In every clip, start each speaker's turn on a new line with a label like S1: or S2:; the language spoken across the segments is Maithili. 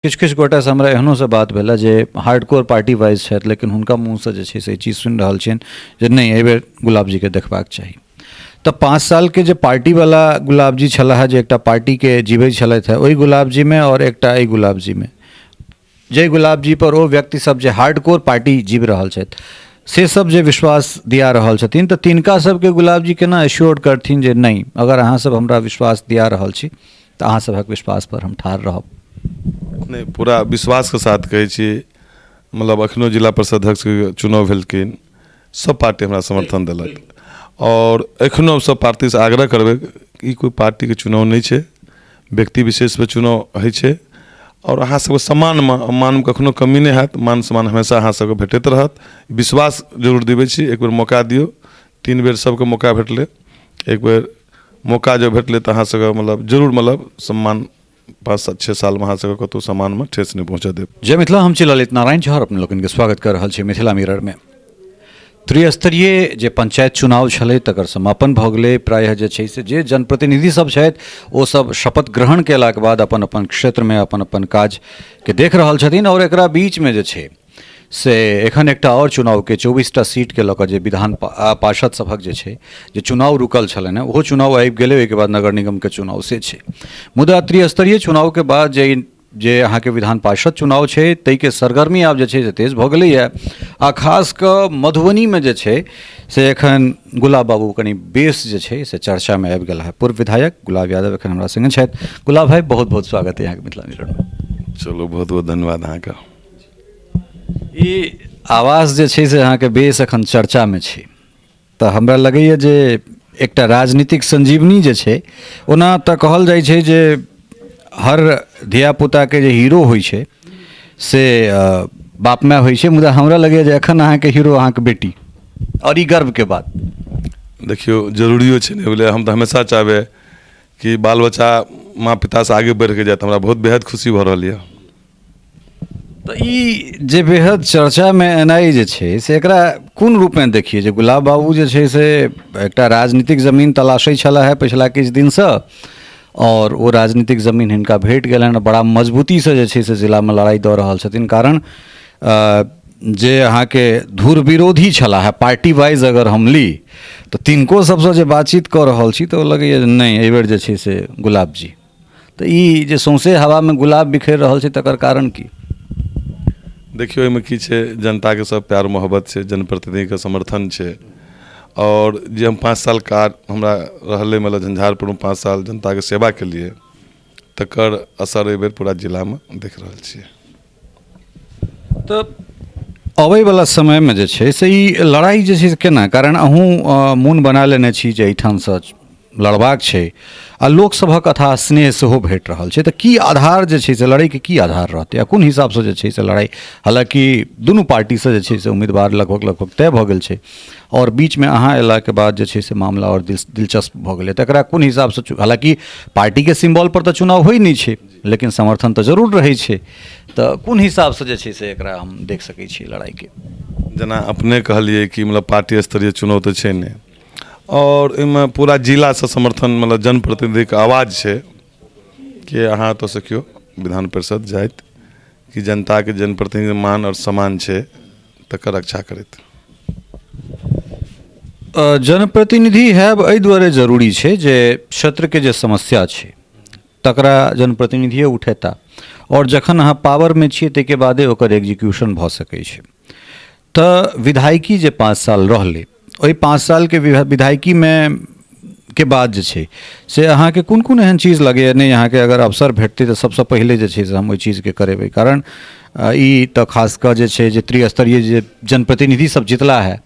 S1: किछु किछु गोटासँ हमरा एहनोसँ बात भेल जे हार्डकोर पार्टी वाइज छथि, लेकिन हुनका मुँहसँ जे छै से ई चीज सुनि रहल छियनि जे नहि, एहिबेर गुलाबजीके देखबाक चाही। तऽ 5 सालके जे पार्टीवला गुलाबजी छलाह, जे एकटा पार्टीके जीबै छलथि हेँ, ओहि गुलाबजीमे आओर एकटा एहि गुलाबजीमे, जाहि गुलाबजीपर ओ व्यक्ति सब जे हार्डकोर पार्टी जीवि रहल छथि से सब जे विश्वास दिया रहल छथिन, तऽ तिनका सबके गुलाबजी केना एश्योर्ड करथिन जे नहि, अगर अहाँ सब हमरा विश्वास दिया रहल छी तऽ अहाँ सभक विश्वासपर हम ठाढ़ रहब?
S2: नहि, पूरा विश्वासके साथ कहै छी, मतलब एखनो जिला परिषद अध्यक्षके चुनाव भेलखिन, सब पार्टी हमरा समर्थन देलक आओर एखनो सब पार्टीसँ आग्रह करबै, ई कोइ पार्टीके चुनाव नहि छै, व्यक्ति विशेषपर चुनाव होइ छै आओर अहाँ सबके सम्मानमे मानमे कखनो कमी नहि हैत, मान सम्मान हमेशा अहाँ सबके भेटैत रहत। विश्वास जरूर दिबै छी, एक बेर मौका दियौ। 3 बेर सबके मौका भेटलै, एक बेर मौका जँ भेटलै तऽ अहाँ सबके मतलब जरूर मतलब सम्मान 5 7 6 सालमे अहाँ सबके कतहु सम्मानमे ठेस नहि पहुँचऽ देब।
S1: जय मिथिला, हम छी ललित नारायण झा और अपने लोकनिके स्वागत कऽ रहल छी मिथिला मिररमे। त्रिस्तरीय जे पंचायत चुनाव छलै तकर समापन भऽ गेलै। प्रायः जे छै से जे जनप्रतिनिधि सब छथि ओ सब शपथ ग्रहण कयलाके बाद अपन अपन क्षेत्रमे अपन अपन काजके देख रहल छथिन और एकरा बीचमे जे छै से एखन एकटा आओर चुनावके 24टा सीटके लऽ कऽ जे विधान पार्षद सभक जे छै जे चुनाव रुकल छलनि हेँ, ओहो चुनाव आबि गेलै। ओहिके बाद नगर निगमके चुनाव से छै। मुदा त्रिस्तरीय चुनावके बाद जे जे अहाँके विधान पार्षद चुनाव छै ताहिके सरगर्मी आब जे छै से तेज भऽ गेलैए आ खास कऽ मधुबनीमे जे छै से एखन गुलाब बाबू कनि बेस जे छै से चर्चामे आबि गेल है। पूर्व विधायक गुलाब यादव एखन हमरा सङ्गे छथि। गुलाब भाई, बहुत बहुत स्वागत है अहाँके मिथिला मिररमे।
S2: चलू, बहुत बहुत धन्यवाद अहाँके।
S1: ई आवाज जे छै से अहाँके बेस एखन चर्चामे छै, तऽ हमरा लगैए जे एकटा राजनीतिक संजीवनी जे छै, ओना तऽ कहल जाइ छै जे हर धियापुताके जे हीरो होइ छै से बाप माय होइ छै, मुदा हमरा लगैए जे एखन अहाँके हीरो अहाँके बेटी आओर ई गर्वके बात।
S2: देखियौ, जरूरियो छै ने बुझलियै। हम तऽ हमेशा चाहबै कि बाल बच्चा माँ पितासँ आगे बढ़िके जाए, तऽ हमरा बहुत बेहद खुशी भऽ रहल यऽ।
S1: तऽ ई जे बेहद चर्चामे एनाइ जे छै से एकरा कोन रूपमे देखियै जे गुलाब बाबू जे छै से एकटा राजनीतिक जमीन तलाशै छलाह है पछिला किछु दिनसँ आओर ओ राजनीतिक जमीन हिनका भेट गेलनि, बड़ा मजबूतीसँ जे छै से जिलामे लड़ाइ दऽ रहल छथिन। कारण जे अहाँके धुर विरोधी छलाह है पार्टी वाइज अगर हम ली तऽ तिनको सबसँ जे बातचीत कऽ रहल छी तऽ ओ लगैए जे नहि, एहिबेर जे छै से गुलाब जी। तऽ ई जे सौंसे हवामे गुलाब बिखरि रहल छै तकर कारण की?
S2: देखियौ, एहिमे की छै, जनताके सब प्यार मोहब्बत छै, जनप्रतिनिधिके समर्थन छै आओर जे हम 5 साल कार्य हमरा रहलै, मतलब झंझारपुरमे 5 साल जनताके सेवा केलियै, तकर असर एहिबेर पूरा जिलामे देख रहल छियै।
S1: तऽ अबैवला समयमे जे छै से ई लड़ाइ जे छै से केना, कारण अहूँ मोन बना लेने छी जे एहिठामसँ लड़बाक छै आ लोकसभक अथाह स्नेह सेहो भेट रहल छै, तऽ की आधार जे छै से लड़ैके की आधार रहतै आ कोन हिसाबसँ जे छै से लड़ाइ? हालाँकि दुनू पार्टीसँ जे छै से उम्मीदवार लगभग लगभग तय भऽ गेल छै आओर बीचमे अहाँ अयलाके बाद जे छै से मामला आओर दिलचस्प भऽ गेलै, तऽ एकरा कोन हिसाबसँ? हालाँकि पार्टीके सिम्बॉलपर तऽ चुनाव होइ नहि छै, लेकिन समर्थन तऽ जरूर रहै छै, तऽ कोन हिसाबसँ जे छै से एकरा हम देख सकै छियै लड़ाइके?
S2: जेना अपने कहलियै कि मतलब पार्टी स्तरीय चुनाव तऽ छै नहि आओर एहिमे पूरा जिलासँ समर्थन, मतलब जनप्रतिनिधिके आवाज छै कि अहाँ एतऽसँ केओ विधान परिषद जाइत कि जनताके जनप्रतिनिधि मान आओर सम्मान छै तकर रक्षा करैत।
S1: जनप्रतिनिधि हैब एहि दुआरे जरूरी छै जे क्षेत्रके जे समस्या छै तकरा जनप्रतिनिधिए उठेता आओर जखन अहाँ पावरमे छियै ताहिके बादे ओकर एग्जीक्यूशन भऽ सकै छै। तऽ विधायकी जे 5 साल रहलै, ओहि 5 सालके विधायकीमे के बाद जे छै से अहाँके कोन कोन एहन चीज लगैए नहि, अहाँके अगर अवसर भेटतै तऽ सबसँ पहिले जे छै से हम ओहि चीजके करेबै? कारण ई तऽ खास कऽ जे छै जे त्रिस्तरीय जे जनप्रतिनिधि सब जितला है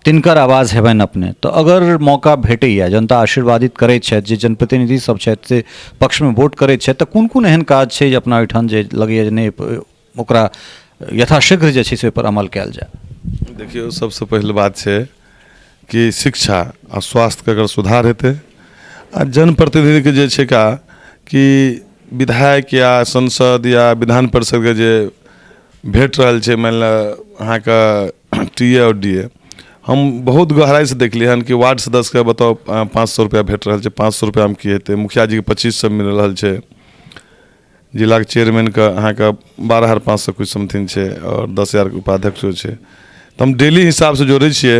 S1: तिनकर आवाज हेबनि अपने, तऽ अगर मौका भेटैए, जनता आशीर्वादित करैत छथि, जे जनप्रतिनिधि सब छथि से पक्षमे वोट करैत छथि, तऽ कोन कोन एहन काज छै जे अपना ओहिठाम जे लगैए जे नहि, ओकरा यथाशीघ्र जे छै से ओहिपर अमल कयल जाय?
S2: देखियौ, सबसँ पहिल बात छै कि शिक्षा आ स्वास्थ्यके अगर सुधार हेतै आ जनप्रतिनिधिके जे छै का कि विधायक या सांसद या विधान परिषदके जे भेट रहल छै, मानि लिअ अहाँके टी ए आओर डी ए, हम बहुत गहराइसँ देखलियै हन कि वार्ड सदस्यके बताउ 500 रुपैआ भेट रहल छै, 500 रुपैआमे की हेतै? मुखिया जीके 2500 मिल रहल छै। जिलाके चेयरमैनके अहाँके 12,500 किछु समथिंग छै आओर 10,000के उपाध्यक्षो छै। तऽ हम डेली हिसाबसँ जोड़ै छियै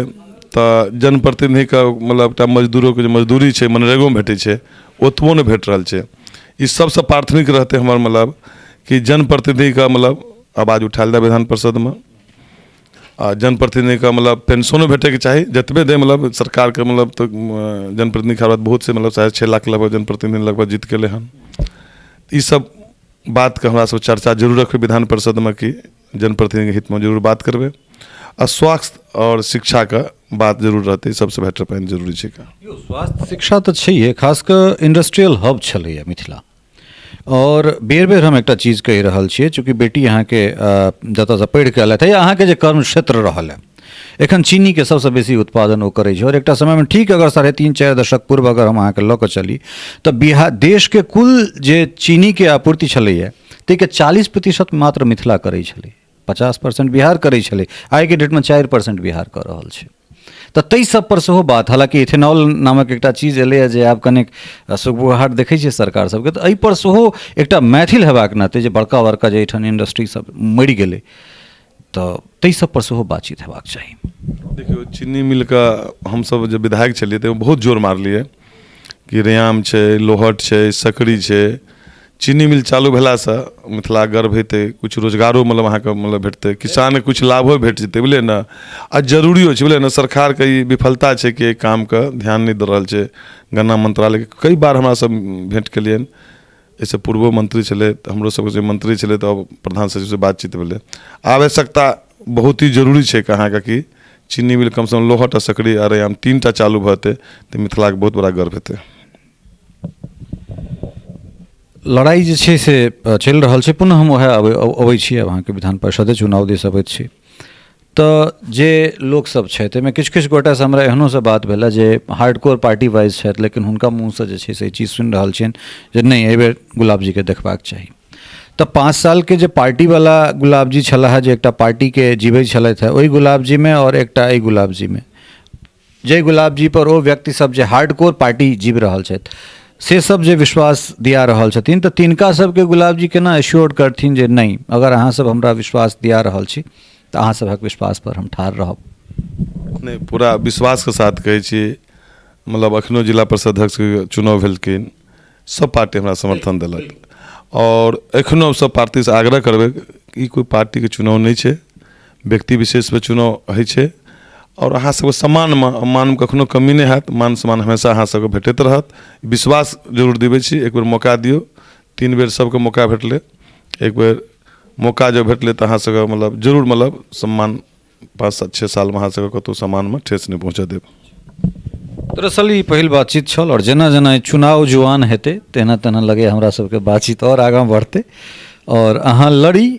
S2: तऽ जनप्रतिनिधिके मतलब एकटा मजदूरोके जे मजदूरी छै मनरेगोमे भेटै छै, ओतबो नहि भेट रहल छै। ई सबसँ प्राथमिक रहतै हमर मतलब कि जनप्रतिनिधिके मतलब आवाज उठायल जाय विधान परिषदमे, आ जनप्रतिनिधिके मतलब पेंशनो भेटैके चाही जतबे दै मतलब सरकारके मतलब। तऽ जनप्रतिनिधि बाद बहुत से मतलब 6.5 लाख लगभग जनप्रतिनिधि लगभग जीत गेलै हन। ई सब बातके हमरा सब चर्चा जरूर रखबै विधान परिषदमे कि जनप्रतिनिधिके हितमे जरूर बात करबै, आ स्वास्थ्य आओर शिक्षाके बात जरूर रहतै, सबसँ बेटर पॉइंट जरूरी छै। यौ,
S1: स्वास्थ्य शिक्षा तऽ छैहे, खास कऽ इंडस्ट्रियल हब छलैए मिथिला। आओर बेर बेर हम एकटा चीज कहि रहल छियै, चूँकि बेटी अहाँके जतऽसँ पढ़ि कऽ एलथि या अहाँके जे कर्म क्षेत्र रहल है, एखन चीनीके सबसँ बेसी उत्पादन ओ करै छै। आओर एकटा समयमे ठीक अगर 3.5-4 दशक पूर्व अगर हम अहाँके लऽ कऽ चली तऽ बिहार देशके कुल जे चीनीके आपूर्ति छलैए ताहिके 40% मात्र मिथिला करै छलै, 50% बिहार करै छलै। आइके डेटमे 4% बिहार कऽ रहल छै। तऽ ताहि सबपर सेहो बात, हालाँकि इथेनॉल नामक एकटा चीज एलैए जे आब कनिक सुगबुगाहट देखै छियै सरकार सबके, तऽ एहिपर सेहो एकटा मैथिल हेबाक नाते जे बड़का बड़का जे एहिठाम इंडस्ट्री सब मरि गेलै, तऽ ताहि सबपर सेहो बातचीत हेबाक चाही।
S2: देखियौ, चीनी मिलके हमसब जे विधायक छलियै तऽ बहुत जोर मारलियै कि रैयाम छै, लोहट छै, सकरी छै, चीनी मिल चालू भेलासँ मिथिला गर्व हेतै, किछु रोजगारो मतलब अहाँके मतलब भेटतै, किसानके किछु लाभो भेट जेतै, बुझलियै ने? आ जरूरियो छै, बुझलियै ने? सरकारके ई विफलता छै कि एहि कामके ध्यान नहि दऽ रहल छै। गन्ना मंत्रालयके कई बार हमरा सब भेँट केलियनि, एहिसँ पूर्वो मंत्री छलै तऽ हमरो सबके जे मंत्री छलै तऽ प्रधान सचिवसँ बातचीत भेलै। आवश्यकता बहुत ही जरूरी छै कि अहाँके कि चीनी मिल कमसँ कम लोहट आ सकरी आ रैयाम 3 टा चालू भऽ जेतै तऽ मिथिलाके बहुत बड़ा गर्व हेतै।
S1: लड़ाइ जे छै से चलि रहल छै। पुनः हम उएह अबै छी, आब अहाँके विधान परिषदे चुनाव दिस अबैत छी। तऽ जे लोकसभ छथि ओहिमे किछु किछु गोटासँ हमरा एहनोसँ बात भेल जे हार्डकोर पार्टी वाइज छथि, लेकिन हुनका मुँहसँ जे छै से ई चीज सुनि रहल छियनि जे नहि, एहिबेर गुलाबजीके देखबाक चाही। तऽ 5 सालके जे पार्टीवला गुलाबजी छलाह, जे एकटा पार्टीके जीबै छलथि हेँ, ओहि गुलाबजीमे आओर एकटा एहि गुलाबजीमे, जाहि गुलाबजी पर ओ व्यक्ति सब जे हार्डकोर पार्टी जीव रहल छथि से सब जे विश्वास दिया रहल छथिन, तऽ तिनका सबके गुलाबजी केना एश्योर्ड करथिन जे नहि, अगर अहाँ सब हमरा विश्वास दिया रहल छी तऽ अहाँ सभक विश्वास पर हम ठाढ़ रहब?
S2: नहि, पूरा विश्वासके साथ कहै छी, मतलब एखनो जिला परिषद अध्यक्षके चुनाव भेलखिन, सब पार्टी हमरा समर्थन देलक। आओर एखनो सब पार्टीसँ आग्रह करबै, ई कोइ पार्टीके चुनाव नहि छै, व्यक्ति विशेषपर चुनाव होइ छै। आओर अहाँ सबके सम्मानमे मानमे कखनो कमी नहि हैत, मान सम्मान हमेशा अहाँ सबके भेटैत रहत। विश्वास जरूर दिबै छी, एक बेर मौका दियौ। 3 बेर सबके मौका भेटलै, एक बेर मौका जब भेटलै तऽ अहाँ सबके मतलब जरूर मतलब सम्मान 5, 7, 6 सालमे अहाँ सबके कतहु सम्मानमे ठेस नहि पहुँचऽ देब।
S1: दरअसल ई पहिल बातचीत छल, आओर जेना जेना ई चुनाव जुआन हेतै तेना तेना लगैए हमरा सबके बातचीत आओर आगाँ बढ़तै। आओर अहाँ लड़ी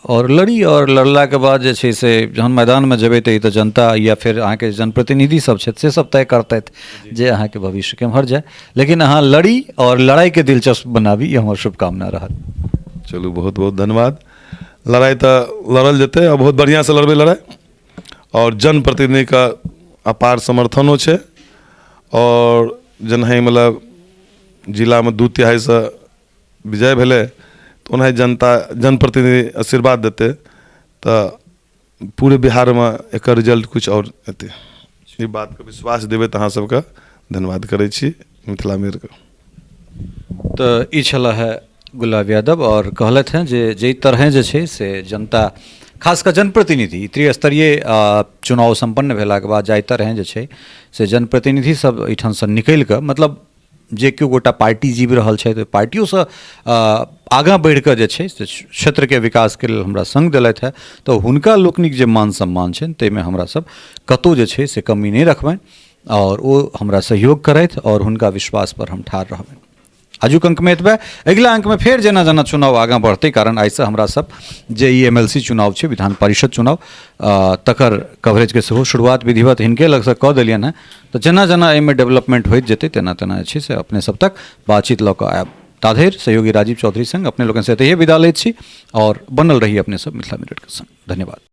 S1: आओर लड़ी, आओर लड़लाके बाद जे छै से जहन मैदानमे जेबै तऽ ई तऽ जनता या फेर अहाँके जनप्रतिनिधि सब छथि से सब तय करतथि जे अहाँके भविष्य केम्हर जाय, लेकिन अहाँ लड़ी आओर लड़ाइके दिलचस्प बनाबी, ई हमर शुभकामना रहत।
S2: चलू, बहुत बहुत धन्यवाद। लड़ाइ तऽ लड़ल जेतै आओर बहुत बढ़िआँसँ लड़बै लड़ाइ। आओर जनप्रतिनिधिके अपार समर्थनो छै, आओर जेनाहि मतलब जिलामे 2/3सँ विजय भेलै तऽ ओनाहि जनता जनप्रतिनिधि आशीर्वाद देतै तऽ पूरे बिहारमे एकर रिजल्ट किछु आओर एतै। ई बातके विश्वास देबै तऽ अहाँ सबके धन्यवाद करै छी मिथिला मिररके।
S1: तऽ ई छलाह है गुलाब यादव, आओर कहलथि हेँ जे जाहि तरहेँ जे छै से जनता, खास कऽ जनप्रतिनिधि, त्रिस्तरीय चुनाव सम्पन्न भेलाके बाद जाहि तरहेँ जे छै से जनप्रतिनिधि सब एहिठामसँ निकलि कऽ, मतलब जे केओ गोटा पार्टी जीवि रहल छथि ओहि पार्टियोसँ आगाँ बढ़ि कऽ जे छै से क्षेत्रके विकासके लेल हमरा सङ्ग देलथि हेँ, तऽ हुनका लोकनिक जे मान सम्मान छनि ताहिमे हमरा सब कतहु जे छै से कमी नहि रखबनि, आओर ओ हमरा सहयोग करथि आओर हुनका विश्वासपर हम ठाढ़ रहबनि। आजुक अङ्कमे एतबे। अगिला अङ्कमे फेर जेना जेना चुनाव आगाँ बढ़तै, कारण आइसँ हमरा सब जे ई एम एल सी चुनाव छै, विधान परिषद चुनाव, तकर कवरेजके सेहो शुरुआत विधिवत हिनके लगसँ कऽ देलियनि हेँ। तऽ जेना जेना एहिमे डेवलपमेंट होइत जेतै तेना तेना जे छै से अपने सब तक बातचीत लऽ कऽ आयब। ताधरि सहयोगी राजीव चौधरी संग अपने लोकनिसँ एतहिए विदा लैत छी, आओर बनल रही अपने सब मिथिला मिररके संग। धन्यवाद।